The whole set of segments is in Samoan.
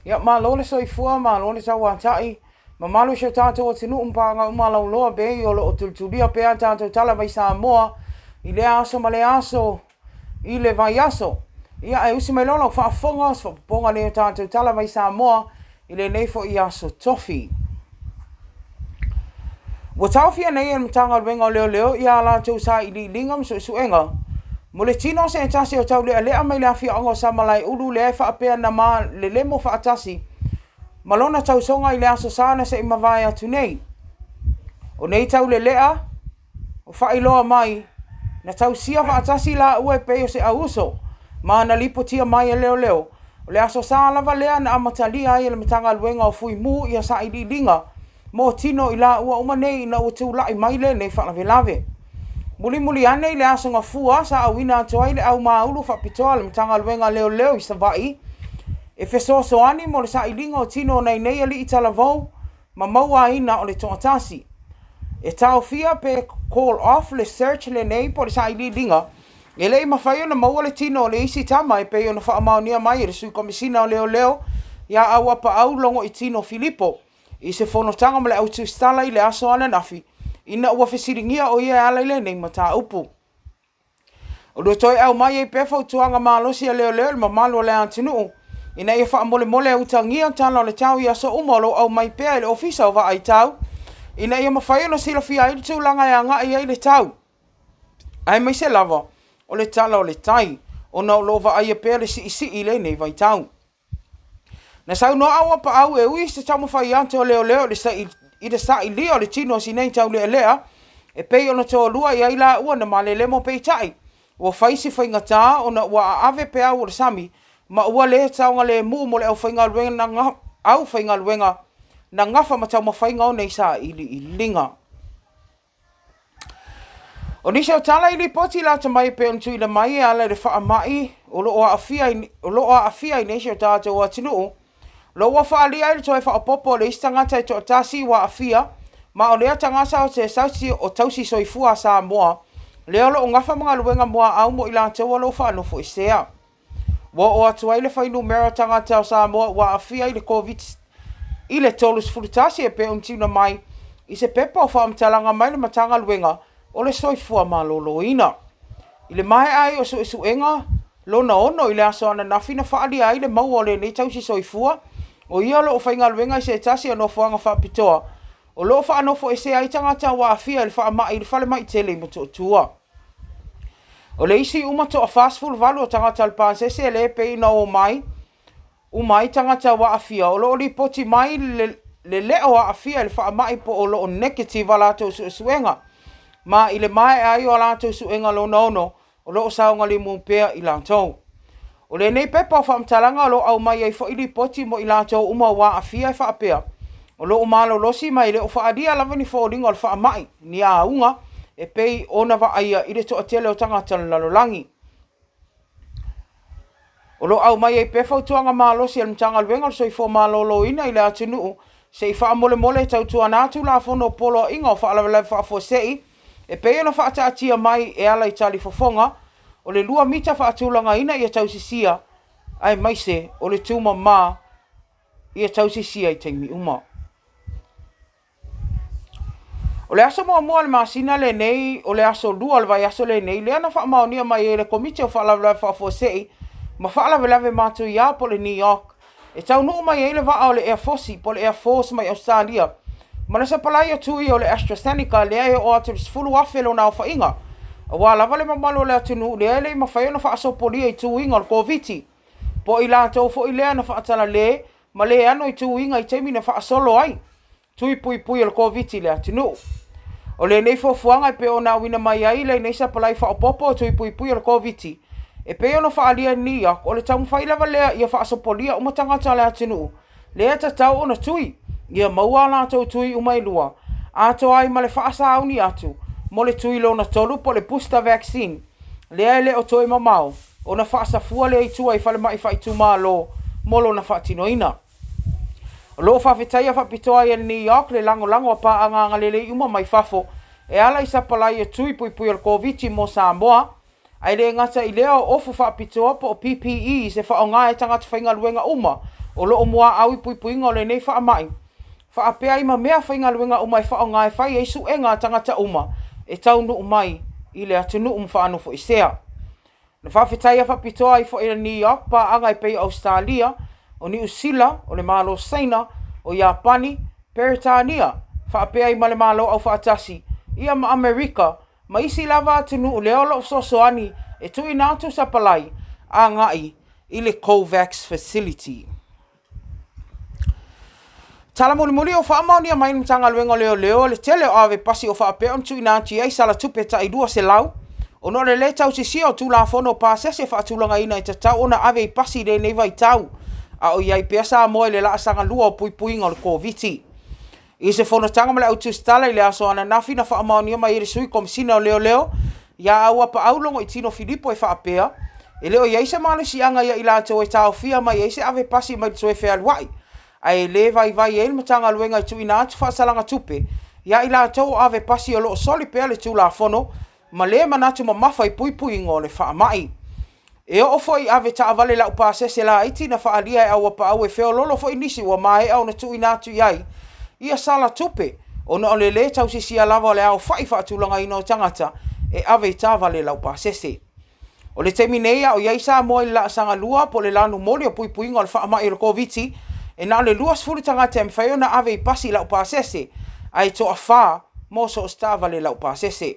Ia, malo le soifua, malo le tauatai, mamalu i si o tatou atunuu ma paaga uma lauloa pei o lo o tulitulia pea a tatou tala mai Samoa i lea aso ma lea aso i le vaiaso. Ia, ae usi mai loa lau faafofoga, o se faaopoopoga lenei o tatou tala mai Samoa i lenei foi aso Tofi. Ua taofia nei e le Matagaluega o Leoleo ia a latou sailiiliga ma suesuega mo le tino o se tasi o taulealea mai le afioaga o Samalaeulu lea e faapea na malelemo faatasi ma lona tausoga i le Aso Sa na se i mavae atu nei. O nei taulelea Ua faailoa mai, na tausia faatasi laua e pei o se auuso, ma na lipotia mai e leoleo, o le Aso Sa lava lea na amatalia ai e le Matagaluega o Fui Mu ia sailiiliga mo tino o i laua uma nei ina ua tulai mai lenei faalavelave. Mulimuli ane i le Aso Gafua sa auina atu ai le au māulu faapitoa a le Matagaluega a Leoleo i Savaii e fesoasoani mo le sailiga o tino o nai nei alii talavou ma mauaina o le toatasi. E taofia pe call off le search lenei po o le sailiiliga, e le i mafai ona maua le tino o le isi tama e pei ona faamaonia mai e le Sui Komesina o Leoleo ia Auapaau Logoitino Filipo i se fonotaga ma le au tusitala i le aso ananafi ina ua fesiligia o ia e ala i lenei mataupu. O lo o toe aumai ai pea fautuaga malosi a leoleo i le mamalu o le atunuu ina ia faamolemole utagia tala o le tau i aso uma o lo o aumai pea e le Ofisa o Vaai Tau ina ia mafai ona silafia ai le tulaga e agai ai le tau, aemaise lava o le tala o le tai, ona o lo o vaaia pea le siisii i lenei vaitau. Na saunoa Auapaau e ui i se taumafai atu a leoleo i le sailia o le tino o si nei taulealea e pei ona toalua i ai laua na malelemo peitai ua fai si faigata ona ua aave peau o le sami ma ua le saogalemu mo le aufaigaluega na gafa ma taumafaiga o nei sailiiliga. O nisi o tala i lipoti lata mai e pei ona tuuina mai e ala i le faamai o lo o aafia ai nei si o tatou atunuu, o lo ua faaalia ai le toe faaopoopo o le isi tagata e toatasi ua aafia, ma o lea tagata o se tasi o tausi soifua a Samoa lea o lo o gafa ma galuega muaau mo i latou o lo o faanofoesea. Ua oo atu ai le fuainumera o tagata o Samoa ua aafia i le Koviti i le 31 e pei ona tuuina mai i se pepa o faamatalaga mai le Matagaluega o le Soifua Maloloina. I le maea ai o suesuega lona ono i le aso ananafi na faaalia ai le maua o lenei tausi soifua, o ia o lo o faigaluega i se tasi o nofoaga faapitoa o lo o faanofoesea ai tagata ua aafia i le faamai i le falemai tele i Motootua. O le isi uma toa 48 o tagata o le pasese lea e pei ona omai uma ai tagata ua aafia, o lo o lipoti mai le le o aafia i le faamai po o lo o negative a latou suesuega. Ma i le maea ai o a latou suega lona ono, o lo o saogalemu pea i latou. O lenei pepa o faamatalaga o lo o aumai ai foi lipoti mo i latou uma ua aafia e faapea, o lo o malolosi ma e le o faaalia lava ni foliga o le faamai, ni auga e pei ona vaaia i le toatele o tagata o le lalolagi. O lo o aumai ai pea fautuaga malosi a le Matagaluega o le Soifua Maloloina i le atunuu se i faamolemole e tautuana Tulafono o Poloaiga o Faalavelave Faafuasei e pei ona faataatia mai e ala i talifofoga o le lua mita faatulagaina ia tausisia aemaise o le tumama ia tausisia i taimi uma. O le aso muamua o le masina lenei, o le aso 2 o le vaiaso lenei, lea na faamaonia mai ai e le Komiti o Faalavelave Faafuasei ma Faalavelave Matuia po o le NEOC, e taunuu mai ai le vaa o le Air Force po o le Air Force mai Ausetalia ma le sapalai o tui o le AstraZeneca lea e oo atu i le 10,000 lona aofaiga, aua lava le mamalu o le atunuu lea e le i mafai ona faasopolia i tuiga o le Koviti, po o i latou foi lea na faatalale ma le ano i tuiga i taimi na faasolo ai tui puipui o le Koviti i le atunuu. O lenei fuafuaga e pei ona auina mai ai lenei sapalai faaopoopo o tui puipui o le Koviti, e pei ona faaalia e NEOC, o le taumafai lava lea ia faasopolia uma tagata o le atunuu lea e tatau ona tui, ia maua a latou tui uma e lua, atoa ai ma le faasauni atu mo le tui lona tolu po o le booster vaccine lea e le o toe mamao ona faasafua lea i tua i falemai faaitumalo mo lona faatinoina. O lo o faafetaia faapitoa ai e le NEOC le lagolago a paaga agalelei uma mai fafo e ala i sapalai o tui puipui o le Koviti mo Samoa, ae le gata i lea o ofu faapitoa po o PPEs e faaaoga e tagata faigaluega uma o lo o muaau i puipuiga o lenei faamai, faapea ai ma mea faigaluega uma e faaaoga e fai ai suega a tagata uma e taunuu mai i le atunuu ma faanofoesea. Na faafetaia faapitoa ai foi e le NEOC paaga e pei o Ausetalia, o Niu Sila, o le Malo Saina, o Iapani, Peretania, faapea ai ma le Malo Aufaatasi, ia ma Amerika, ma isi lava atunuu lea o lo o fesoasoani e tuuina atu sapalai agai i le COVAX Facility. Tala mulimuli ua faamaonia mai e le Matagaluega o Leoleo le tele o ave pasi o faapea ona tuuina atu i ai sala tupe tai 200 ona o le lē tausisia o Tulafono o Pasese faatulagaina e tatau ona ave i pasi i lenei vaitau a o i ai pea Samoa i le laasaga lua o puipuiga o le Koviti. I se fonotaga ma le au tusitala i le aso ananafi na faamaonia mai ai e le Sui Komesina o Leoleo ia Auapaau Logoitino Filipo e faapea, e le o i ai se malosiaga ia i latou e taofia mai ai se ave pasi mai le toe fealuai, ae le vaivai ai le Matagaluega e tuuina atu faasalaga tupe ia i latou o ave pasi o lo o soli pea le Tulafono ma le manatu mamafa i puipuiga o le faamai. E oo foi i ave taavale laupasese laiti na faaalia e Auapaau e feoloolo foi nisi ua maea ona tuuina atu i ai ia sala tupe ona o le lē tausisia lava o le aofai faatulagaina o tagata e ave i taavale laupasese. O le taimi nei a o i ai Samoa i le laasaga 2 po o le lanumoli o puipuiga o le faamai o le Koviti, e na o le 20 tagata e mafai ona ave i pasi laupasese, ae toafa mo so o se taavale laupasese.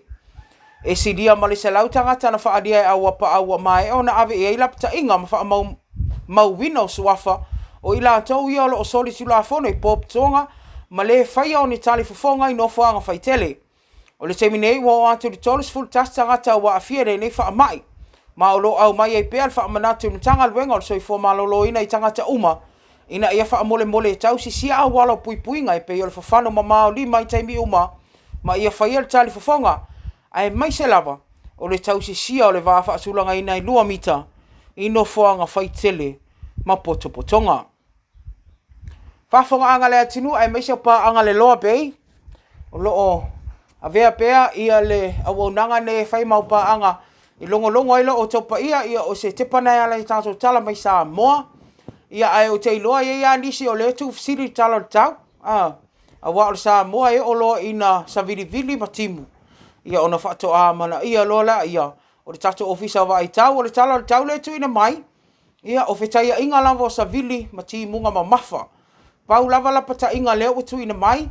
E silia ma le 100 tagata na faaalia e Auapaau ua maea ona ave i ai lapataiga ma faamaumauina o suafa o i latou ia o lo o soli tulafono i potopotoga ma le faia o ni talifofoga i nofoaga faitele. O le taimi nei ua oo atu i le 31 tagata ua aafia i lenei faamai, ma o lo o aumai ai pea le faamanatu i le Matagaluega o le Soifua Maloloina i tagata uma ina ia faamolemole e tausisia auala o puipuiga e pei o le fafano mamao o lima i taimi uma ma ia faia le talifofoga, aemaise lava o le tausisia o le va faatulagaina e 2 mita i nofoaga faitele ma potopotoga. Faafofogaaga a le atunuu aemaise o paaga a le Loa Bay, o lo o avea pea ia le auaunaga nei e fai ma au paaga e logologo ai lo outou paia, ia o se tepa lena e ala i tatou tala mai Samoa. Ia ae ou te iloa e i ai lava nisi o lea e tuufesili i le tala o le tau, aua o le Samoa e oo loa ina savilivili ma timu, ia ona faatoa amanaia loa lea o le tatou Ofisa o Vaai Tau. O le tala o le tau lea e tuuina mai, Ia, o fetaiaiga lava o savili ma timuga mamafa. Pau lava lapataiga lea ua tuuina mai,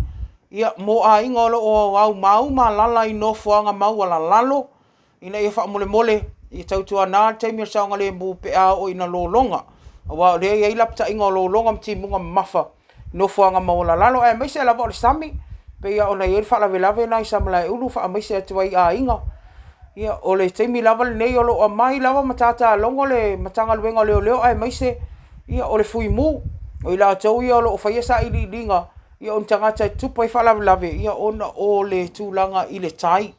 ia, mo aiga o lo o aumau ma alaala i nofoaga maualalalo, ina ia faamolemole, ia tautuana le taimi o le saogalemu pe a oo ina lologa, aua o lea e i ai lapataiga o lologa ma timuga mamafa i nofoaga maualalalo, aemaise lava o le sami, e pei lava ona i ai le faalavelave lena i Samalaeulu, faamaise atu ai i aiga. Ia, o le taimi lava lenei o lo o aumai lava ma tatalogo le Matagaluega o Leoleo aemaise ia o le Fuimu, o i latou ia o lo o faia sailiiliga ia o ni tagata e tutupu ai faalavelave ia ona o le tulaga i le tai.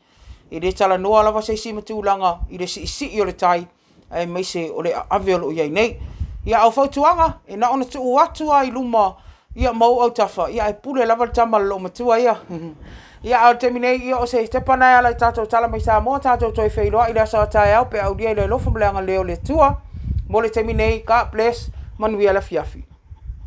E le talanoa lava se isi ma tulaga i le siisii o le tai aemaise o le aave o lo o i ai nei. Ia, a o fautuaga, e na ona tuu atu lava i luma ia ma ou autafa, ia ae pule lava le tama a le loomatua ia. Ia, a o le taimi nei, ia o se tepa lena e ala i tatou tala mai Samoa, tatou toe feiloai i le aso a taeao pe a aulia i le alofa ma le agalelei o le Atua. Mo le taimi nei, God bless, manuia le afiafi.